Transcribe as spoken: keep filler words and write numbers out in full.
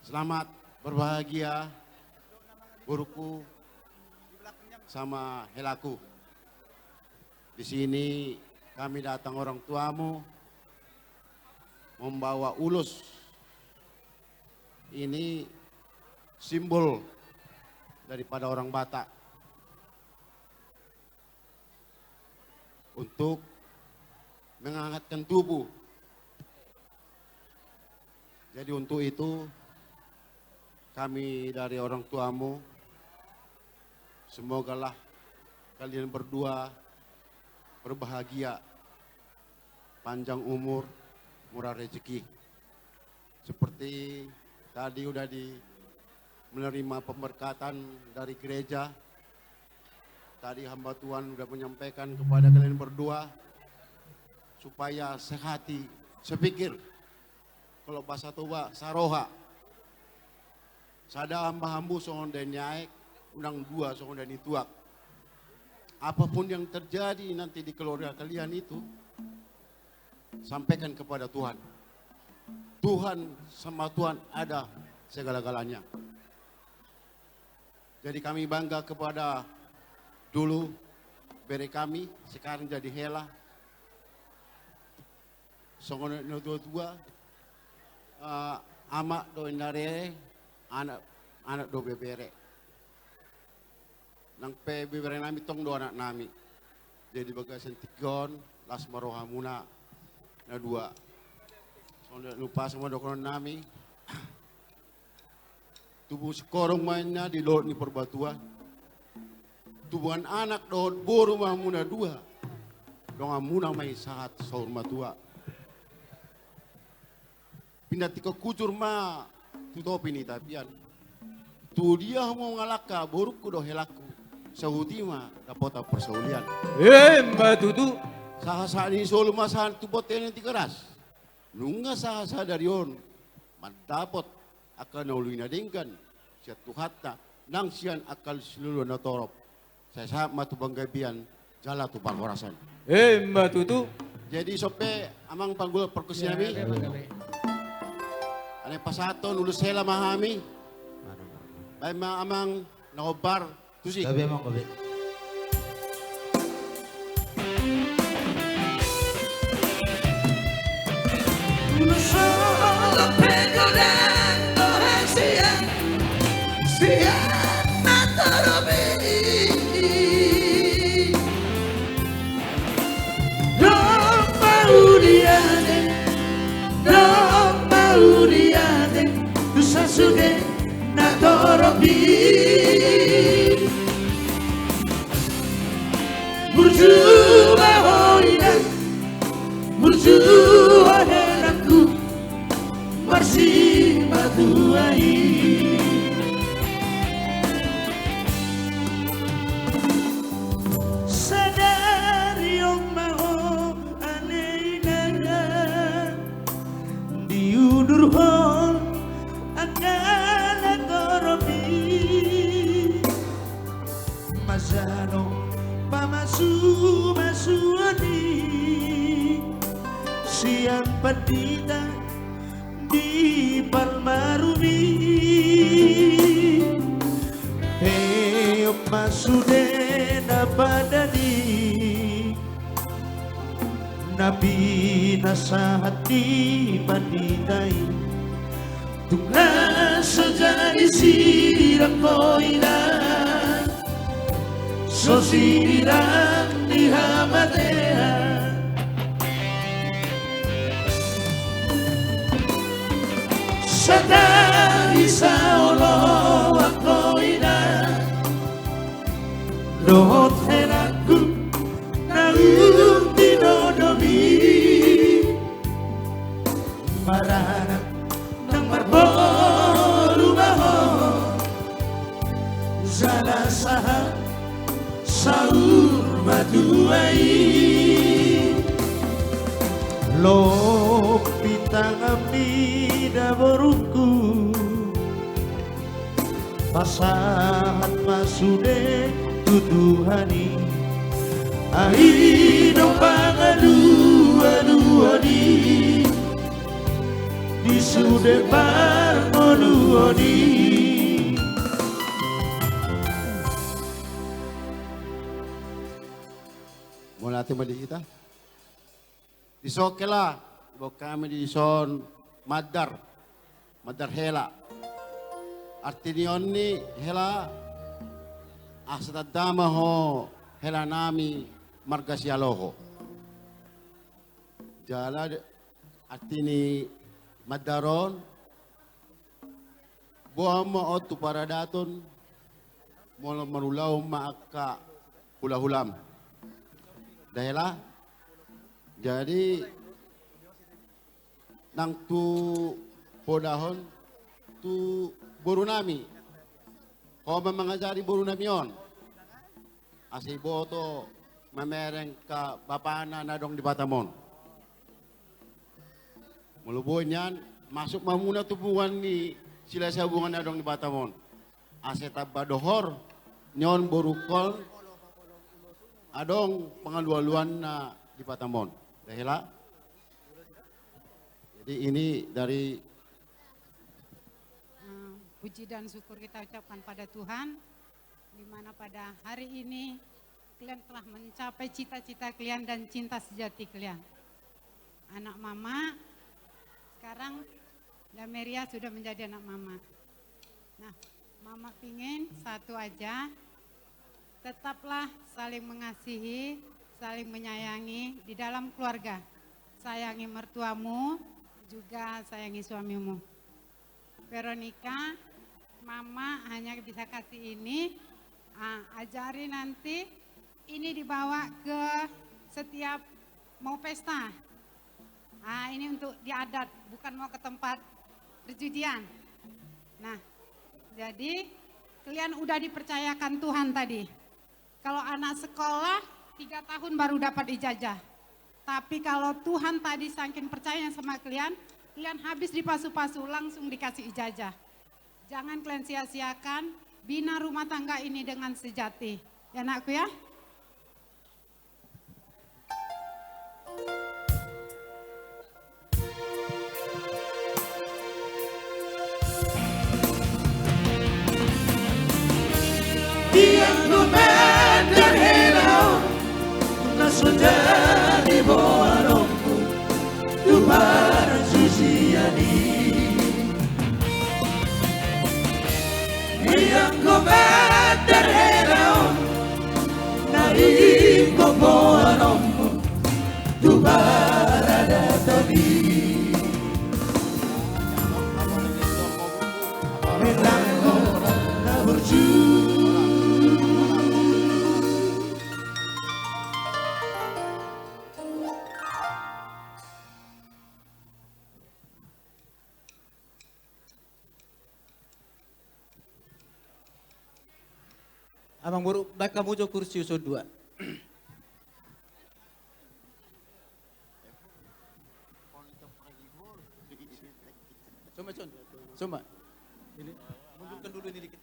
Selamat berbahagia, boruku sama helaku. Di sini kami datang orang tuamu membawa ulos. Ini simbol daripada orang Batak untuk menghangatkan tubuh. Jadi untuk itu, kami dari orang tuamu, semogalah kalian berdua berbahagia, panjang umur, murah rezeki. Seperti tadi udah di, menerima pemberkatan dari gereja, tadi hamba Tuhan udah menyampaikan kepada kalian berdua supaya sehati, sepikir. Kalau bahasa Toba, saroha. Sada hamba hambu songon dai ni aek, unang dua songon dai ni tuak. Apapun yang terjadi nanti di keluarga kalian itu, sampaikan kepada Tuhan. Tuhan, sama Tuhan ada segala-galanya. Jadi kami bangga kepada dulu bere kami, sekarang jadi hela. Songon na tua-tua, eh, amak do inna rere, anak, anak do bebere. Nang pe bebere nami tong do anak nami. Jadi bagasan tingki on, las ma rohamuna na dua. Songon na lupa sama dokonon nami. Tubu singkoru ma inna di dolok ni Parbatuan. Tubuan anak dohot boru ma hamuna dua. Donganmuna ma i sahat saur matua. Pinantikhon hujur ma tu topi ni tapian. Tu dia hamu mangalangka, borungku dohot helangku, sahuti ma dapotan parsaulian. Emma tutu. Sahat-sahat ni solu ma sahat tu bontean ni Tigaras. Nunga sahat-sahat sadari on mandapot angka na uli na denggan sian Tuhanta, nang sian angka siloloan na torop. Sai sahat ma tu panggabean jala tu parhorasan. Emma tutu. Jadi songon i pe amang panggul parkusi nami. Alai pasahathon ulos hela ma hami. Baen ma amang na hombar. Tusi. Gabe amang, gabe. Ulos hela pe godang do hasian, sian na torop i. Domma uli ate, domma uli ate, tu sasude na torop i. Burju ma ho inang, burju ho helangku, marsimatua i. Sadari on ma ho ale inang, diudurhon angka na torop i. Manjalo pamasu-masuon i sian pandita di Palmarum i. Pe on ma sude na padan i, na pinasahat ni pandita i. Tung na so jadi sirang ho inang, so sinirang ni hamatean. Sadari saoloan ho inang dohot helangku na umdinodom i. Maranak nang marboru ma ho, jala sahat saur matua i. Lopi tanganmi da borungku, pasahat ma sude tu Tuhan i. Ai do pangalualuan i di sude parngoluon. Mauliate ma di hita. Dison hela, diboan hami dison mandar, mandar hela. Arti ni on ni hela, asa tanda ma ho hela nami marga Sihaloho. Jala arti ni mandar on, boan ma on tu paradaton, molo marulaon ma angka hulahulam. Dahela, jadi nang tu podahon tu boru nami. Ho ma mangajari boru nami on. Asa iboto mamereng angka bapana na adong di Batam on. Molo boi nian, masuk ma hamuna tu bungan ni sila sabungan na adong di Batam on. Asa tamba dohor nion borungkon adong pangalualuanna di Batam on. Dahela. Jadi ini dari. Eh, puji dan syukur kita ucapkan pada Tuhan, di mana pada hari ini kalian telah mencapai cita-cita kalian dan cinta sejati kalian. Anak mama, sekarang Dameria sudah menjadi anak mama. Nah, mama pingin satu aja, tetaplah saling mengasihi, saling menyayangi di dalam keluarga. Sayangi mertuamu, juga sayangi suamimu. Veronica, mama hanya bisa kasih ini, ah, ajari nanti ini dibawa ke setiap mau pesta. Ah, ini untuk di adat, bukan mau ke tempat perjudian. Nah, jadi kalian udah dipercayakan Tuhan tadi. Kalau anak sekolah, tiga tahun baru dapat ijazah. Tapi kalau Tuhan tadi saking percayanya sama kalian, kalian habis dipasu-pasu, langsung dikasih ijazah. Jangan kalian sia-siakan, bina rumah tangga ini dengan sejati. Ya, anakku, ya? Di anggo mandar hela on, na so jadi boanonku tu parjujian i. Di anggo mandar hela on, na ingkon boanonmu tu paradaton i. Hela on na burju. Amang boru, baen hamu jo kursi on dua. Soma, Son. Soma. Ini, mundurkan dulu ini dikit.